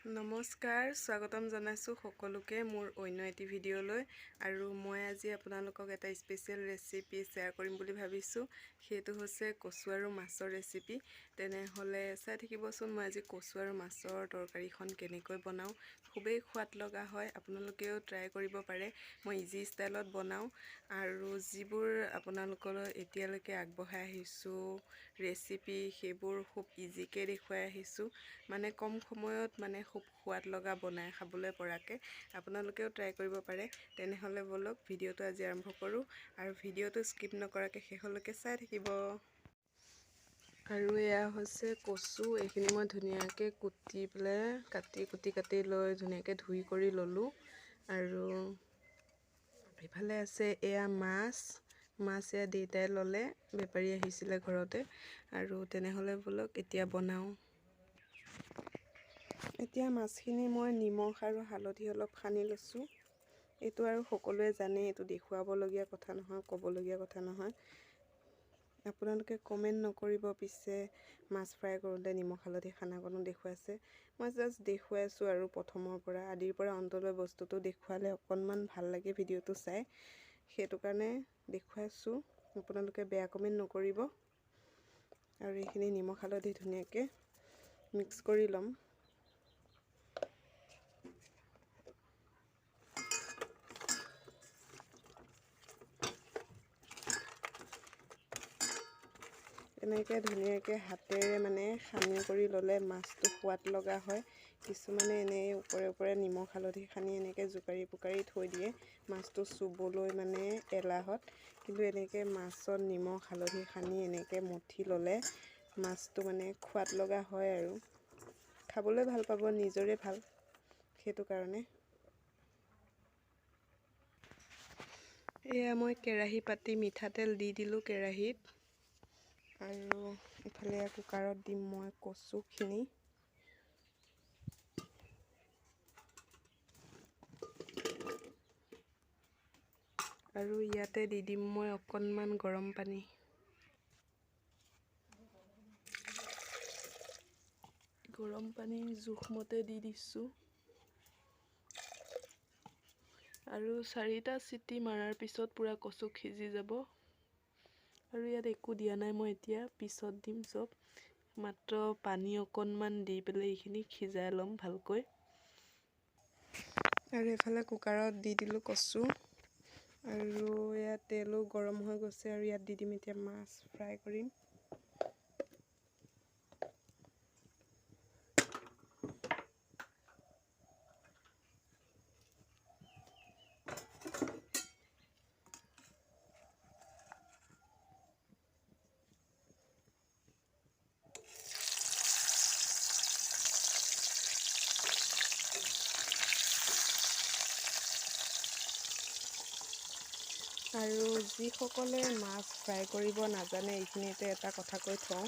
নমস্কাৰ, স্বাগতম জনাইছোঁ সকলোকে মোৰ অন্য এটি ভিডিঅ'লৈ। আৰু মই আজি আপোনালোকক এটা স্পেচিয়েল ৰেচিপি শ্বেয়াৰ কৰিম বুলি ভাবিছোঁ। সেইটো হৈছে কচু আৰু মাছৰ ৰেচিপি। তেনেহ'লে চাই থাকিবচোন মই আজি কচু আৰু মাছৰ তৰকাৰীখন কেনেকৈ বনাওঁ। খুবেই সোৱাদ লগা হয়, আপোনালোকেও ট্ৰাই কৰিব পাৰে। মই ইজি ষ্টাইলত বনাওঁ আৰু যিবোৰ আপোনালোকলৈ এতিয়ালৈকে আগবঢ়াই আহিছোঁ ৰেচিপি, সেইবোৰ খুব ইজিকৈ দেখুৱাই আহিছোঁ, মানে কম সময়ত মানে খুব সোৱাদ লগা বনাই খাবলৈ পৰাকৈ আপোনালোকেও ট্ৰাই কৰিব পাৰে। তেনেহ'লে ব'লক ভিডিঅ'টো আজি আৰম্ভ কৰোঁ আৰু ভিডিঅ'টো স্কিপ নকৰাকৈ শেষলৈকে চাই থাকিব। আৰু এয়া হৈছে কচু। এইখিনি মই ধুনীয়াকৈ কুটি পেলাই কাটি কুটি কাটি লৈ ধুনীয়াকৈ ধুই কৰি ল'লোঁ। আৰু ইফালে আছে এয়া মাছ। মাছ এয়া দেউতাই ল'লে, বেপাৰী আহিছিলে ঘৰতে। আৰু তেনেহ'লে ব'লক এতিয়া বনাওঁ। এতিয়া মাছখিনি মই নিমখ আৰু হালধি অলপ সানি লৈছোঁ। এইটো আৰু সকলোৱে জানে, এইটো দেখুৱাবলগীয়া কথা নহয়, ক'বলগীয়া কথা নহয়। আপোনালোকে কমেণ্ট নকৰিব পিছে মাছ ফ্ৰাই কৰোঁতে নিমখ হালধি সানাকনো দেখুৱাইছে। মই জাষ্ট দেখুৱাই আছোঁ আৰু প্ৰথমৰ পৰা আদিৰ পৰা অন্তলৈ বস্তুটো দেখুৱালে অকণমান ভাল লাগে ভিডিঅ'টো চাই, সেইটো কাৰণে দেখুৱাইছোঁ। আপোনালোকে বেয়া কমেণ্ট নকৰিব। আৰু এইখিনি নিমখ হালধি ধুনীয়াকৈ মিক্স কৰি ল'ম। এনেকৈ ধুনীয়াকৈ হাতেৰে মানে সানি কৰি ল'লে মাছটো সোৱাদ লগা হয়। কিছুমানে এনেই ওপৰে ওপৰে নিমখ হালধি সানি এনেকৈ জোকাৰি পোকাৰি থৈ দিয়ে মাছটো চুবলৈ মানে এলাহত, কিন্তু এনেকৈ মাছত নিমখ হালধি সানি এনেকৈ মঠি ল'লে মাছটো মানে সোৱাদ লগা হয় আৰু খাবলৈ ভাল পাব, নিজৰে ভাল, সেইটো কাৰণে। এয়া মই কেৰাহী পাতি মিঠাতেল দি দিলোঁ কেৰাহীত। আৰু ইফালে কুকাৰত দিম মই কচুখিনি। আৰু ইয়াতে দি দিম মই অকণমান গৰম পানী। গৰম পানী জোখমতে দি দিছোঁ। আৰু 4টা চিটি মাৰাৰ পিছত পূৰা কচু সিজি যাব। আৰু ইয়াত একো দিয়া নাই মই, এতিয়া পিছত দিম চব। মাত্ৰ পানী অকণমান দি পেলাই এইখিনি সিজাই ল'ম ভালকৈ। আৰু এইফালে কুকাৰত দি দিলোঁ কচু। আৰু ইয়াত তেলো গৰম হৈ গৈছে। আৰু ইয়াত দি দিম এতিয়া মাছ ফ্ৰাই কৰিম। আৰু যিসকলে মাছ ফ্ৰাই কৰিব নাজানে, এইখিনিতে এটা কথা কৈ থওঁ,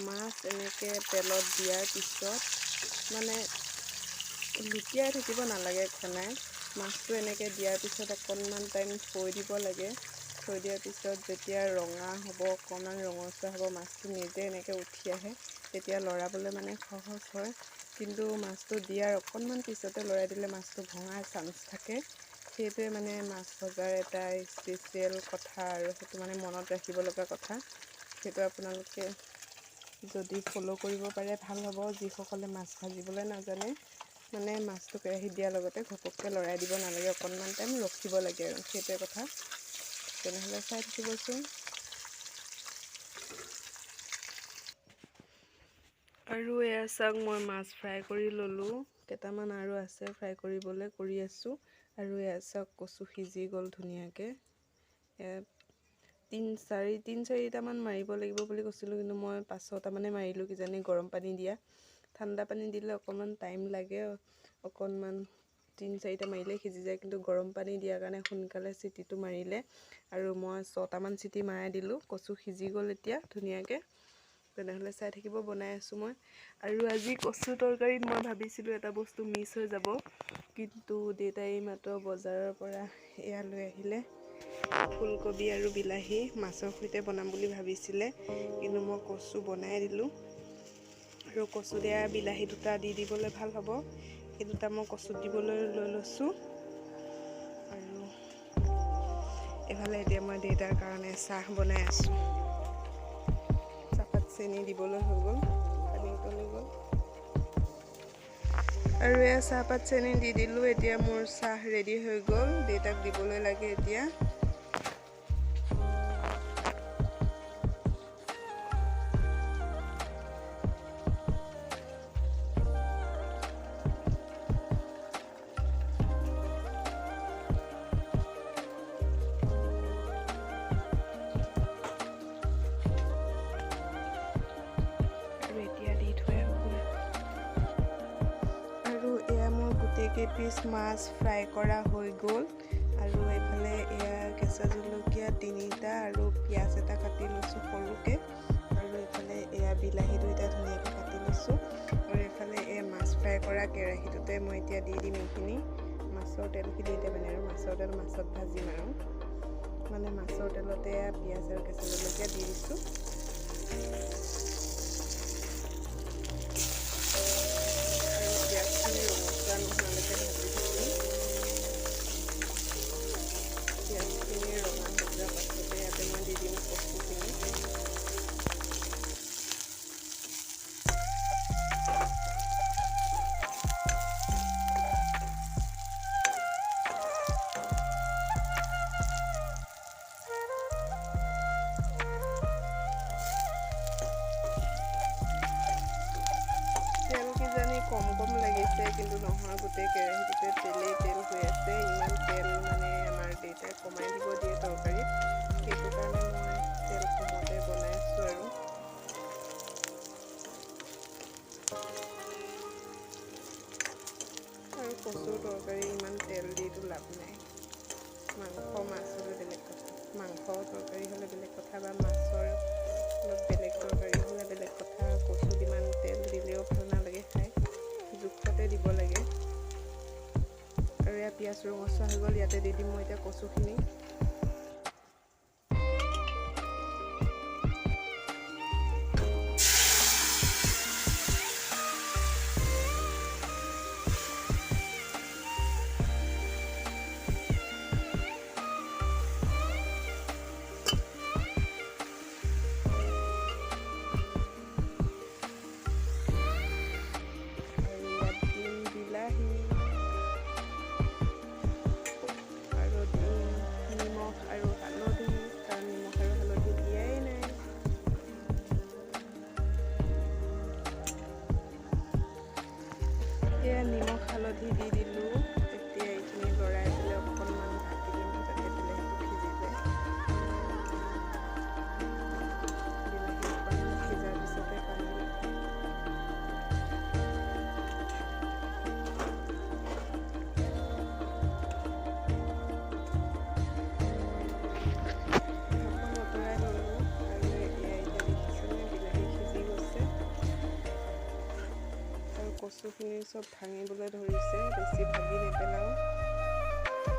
মাছ এনেকৈ তেলত দিয়াৰ পিছত মানে লুটিয়াই থাকিব নালাগে ঘনাই। মাছটো এনেকৈ দিয়াৰ পিছত অকণমান টাইম থৈ দিব লাগে। থৈ দিয়াৰ পিছত যেতিয়া ৰঙা হ'ব, অকণমান ৰঙচুৱা হ'ব, মাছটো নিজে এনেকৈ উঠি আহে, তেতিয়া লৰাবলৈ মানে সহজ হয়। কিন্তু মাছটো দিয়াৰ অকণমান পিছতে লৰাই দিলে মাছটো ভঙাৰ চান্স থাকে। সেইটোৱে মানে মাছ ভজাৰ এটা স্পেচিয়েল কথা আৰু সেইটো মানে মনত ৰাখিব লগা কথা। সেইটো আপোনালোকে যদি ফ'ল' কৰিব পাৰে ভাল হ'ব। যিসকলে মাছ ভাজিবলৈ নাজানে, মানে মাছটো কেৰাহীত দিয়াৰ লগতে ঘপককৈ লৰাই দিব নালাগে, অকণমান টাইম ৰখিব লাগে আৰু সেইটোৱে কথা। তেনেহ'লে চাই থাকিবচোন। আৰু এয়া চাওক, মই মাছ ফ্ৰাই কৰি ল'লোঁ। কেইটামান আৰু আছে ফ্ৰাই কৰিবলৈ, কৰি আছোঁ। আৰু এয়া চাওক কচু সিজি গ'ল ধুনীয়াকৈ। তিনি চাৰিটামান মাৰিব লাগিব বুলি কৈছিলোঁ, কিন্তু মই 5-6টামানে মাৰিলোঁ কিজানি গৰম পানী দিয়া। ঠাণ্ডা পানী দিলে অকণমান টাইম লাগে, অকণমান 3-4টা মাৰিলে সিজি যায়, কিন্তু গৰম পানী দিয়াৰ কাৰণে সোনকালে চিটিটো মাৰিলে। আৰু মই 6টামান চিটি মৰাই দিলোঁ, কচু সিজি গ'ল এতিয়া ধুনীয়াকৈ। তেনেহ'লে চাই থাকিব, বনাই আছোঁ মই। আৰু আজি কচু তৰকাৰীত মই ভাবিছিলোঁ এটা বস্তু মিছ হৈ যাব, কিন্তু দেউতাই মাত্ৰ বজাৰৰ পৰা এয়া লৈ আহিলে ফুলকবি আৰু বিলাহী মাছৰ সৈতে বনাম বুলি ভাবিছিলে, কিন্তু মই কচু বনাই দিলোঁ। আৰু কচু দিয়া বিলাহী দুটা দি দিবলৈ ভাল হ'ব, এই দুটা মই কচুত দিবলৈ লৈ লৈছোঁ। আৰু এইফালে এতিয়া মই দেউতাৰ কাৰণে চাহ বনাই আছোঁ। চাহপাত চেনি দিবলৈ হৈ গ'ল, পানী উতলি গ'ল। আৰু এয়া চাহপাত চেনি দি দিলোঁ। এতিয়া মোৰ চাহ ৰেডি হৈ গ'ল, দেউতাক দিবলৈ লাগে এতিয়া। গোটেইকেইপিচ মাছ ফ্ৰাই কৰা হৈ গ'ল। আৰু এইফালে এয়া কেঁচা জলকীয়া 3টা আৰু পিঁয়াজ এটা কাটি লৈছোঁ সৰুকৈ। আৰু এইফালে এয়া বিলাহী 2টা ধুনীয়াকৈ কাটি লৈছোঁ। আৰু এইফালে এয়া মাছ ফ্ৰাই কৰা কেৰাহীটোতে মই এতিয়া দি দিম এইখিনি মাছৰ তেলখিনি এতিয়া মানে, আৰু মাছৰ তেল মাছত ভাজিম আৰু মানে মাছৰ তেলতে এয়া পিঁয়াজ আৰু কেঁচা জলকীয়া দি দিছোঁ। পিঁয়াজখিনি ৰঙচুৱা নোহোৱালৈকে ভাজি থাকিম। পিঁয়াজখিনি ৰঙা হৈ যোৱাৰ পাছতে ইয়াতে মই দি দিম কচুখিনি। তেল কিজানি কম কম লাগিছে, কিন্তু নহয়, গোটেই কেৰাহীটোতে তেলেই তেল হৈ আছে। ইমান তেল মানে আমাৰ দেউতাই কমাই দিব দিয়ে তৰকাৰীত, সেইটো কাৰণে মই তেল কমতে বনাই আছোঁ। আৰু কচুৰ তৰকাৰী ইমান তেল দিতো লাভ নাই। মাংস মাছ হ'লে বেলেগ কথা, মাংস তৰকাৰী হ'লে বেলেগ কথা, বা মাছৰ অলপ বেলেগ তৰকাৰী হ'লে বেলেগ কথা। কচুত ইমান তেল দিলেও ভাল নালাগে খাই, জোখতে দিব লাগে। আৰু ইয়াত পিঁয়াজ ৰঙচুৱা হৈ গ'ল, ইয়াতে দি দিম মই এতিয়া কচুখিনি। এতিয়া নিমখ হালধি দি দিলোঁ। এতিয়া এইখিনি লৰাই পেলাই অকণমান ঢাকি দিম যাতে বিলাহীটো সিজি যায়। বিলাহী অকণমান সিজাৰ পিছতে পানী ঢাকোন আঁতৰাই ল'লোঁ। আৰু এতিয়া দেখিছেনে বিলাহী সিজি গৈছে আৰু কচুখিনি চব ভাঙিবলৈ ধৰিছে, বেছি ভাগি নেপেলাওঁ।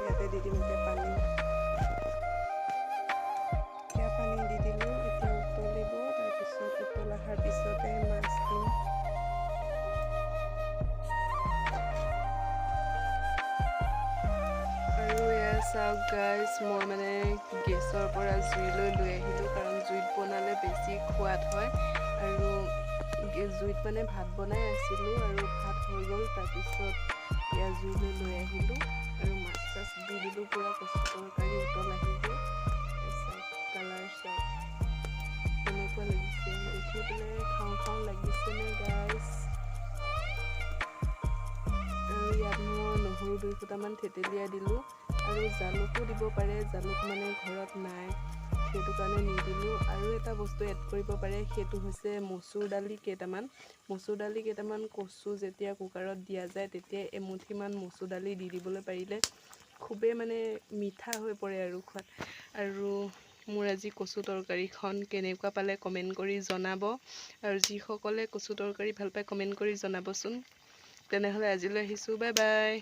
ইয়াতে দি দিম এতিয়া পানী। এতিয়া পানী দি দিলোঁ, এতিয়া উতলিব। তাৰপিছত উতল অহাৰ পিছতে মাছ দিম। আৰু এয়া চাওক গাইজ, মই মানে গেছৰ পৰা জুইলৈ লৈ আহিলোঁ, কাৰণ জুইত বনালে বেছি সোৱাদ হয়। আৰু জুইত মানে ভাত বনাই আছিলোঁ আৰু ভাত হৈ গ'ল। তাৰপিছত এয়া জুইলৈ লৈ আহিলোঁ আৰু মাছ চাছ দি দিলোঁ। পূৰা কচু তৰকাৰী উতল আহিব। কালাৰ চাওক কেনেকুৱা লাগিছে, দেখি পেলাই খাওঁ খাওঁ লাগিছেনে গাইজ? আৰু ইয়াত মই নহৰু 2 ফুটামান থেতেলিয়াই দিলোঁ। আৰু জালুকো দিব পাৰে, জালুক মানে ঘৰত নাই সেইটো কাৰণে নিদিলোঁ। আৰু এটা বস্তু এড কৰিব পাৰে, সেইটো হৈছে মচুৰ দালি কেইটামান। মচুৰ দালি কেইটামান কচু যেতিয়া কুকাৰত দিয়া যায় তেতিয়া এমুঠিমান মচুৰ দালি দি দিবলৈ পাৰিলে খুবেই মানে মিঠা হৈ পৰে আৰু খোৱাত। আৰু মোৰ আজি কচু তৰকাৰীখন কেনেকুৱা পালে কমেণ্ট কৰি জনাব। আৰু যিসকলে কচু তৰকাৰী ভাল পায় কমেণ্ট কৰি জনাবচোন। তেনেহ'লে আজিলৈ আহিছোঁ, বাই বাই।